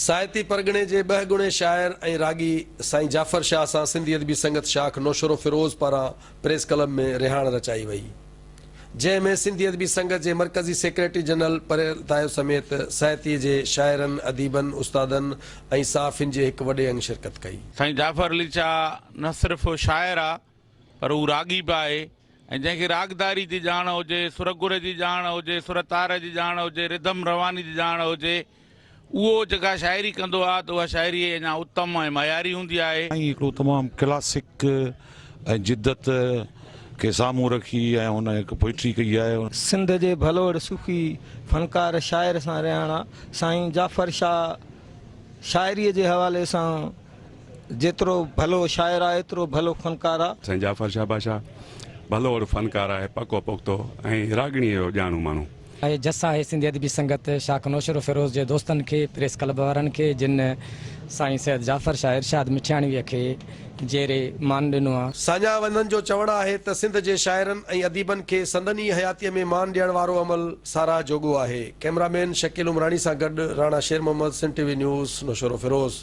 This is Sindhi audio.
ساهتي پرڳڻي جي ٻهڳڻي شاعر ۽ راڳي سائين جعفر شاهه سان سنڌي ادبي سنگت شاخ نوشهروفيروز پاران پريس ڪلب ۾ رهاڻ رچائي وئي. جنهن ۾ سنڌي ادبي سنگت جي مرڪزي سيڪريٽري جنرل پريل تايو سميت ساهتيء جي شاعرن، اديبن، استادن ۽ صحافين جي هڪ وڏي انگ شرڪت ڪئي. سائين جعفر علي شاهه نه صرف شاعر آ پر هو راڳي به آهي ۽ جنهن کي راڳداري جي ڄاڻ هجي، سر گر جي ڄاڻ هجي، سر تار جي ڄاڻ هجي، رڌم رواني جي ڄاڻ هجي، اهو جيڪا شاعري ڪندو آ ته اها شاعري اڃا اتم ۽ معياري هوندي آهي. سائين هڪڙو تمام ڪلاسڪ ۽ جدت کي سامهون رکي ۽ هن هڪ پوئٽري ڪئي آهي. سنڌ جي ڀلوڙ صوفي فنڪار شاعر سان رهاڻ آ. سائين جعفر شاهه شاعريء جي حوالي سان جيترو ڀلو شاعر آ ايترو ڀلو فنڪار آ. سائين جعفر شاهه بادشاهه ڀلوڙ فنڪار آهي پڪو پختو ۽ راڳڻيء جو ڄاڻو ماڻهو. اهي جس آهي سنڌي ادبي سنگت شاخ نوشهروفيروز جي دوستن کي، پريس ڪلب وارن کي جن سائين سيد جعفر شاهه ارشاد مٺياڻويء کي جيئري مان ڏنو آ. ساڃاهه وندن جو چوڻ آهي ته سنڌ جي شاعرن ۽ اديبن کي سندن ئي حياتيء ۾ مان ڏيڻ وارو عمل ساراهه جوڳو آهي. ڪئميرا مين شڪيل عمراڻي سان گڏ Rana Sher Muhammad, Sindh T V news, Naushahro Feroze.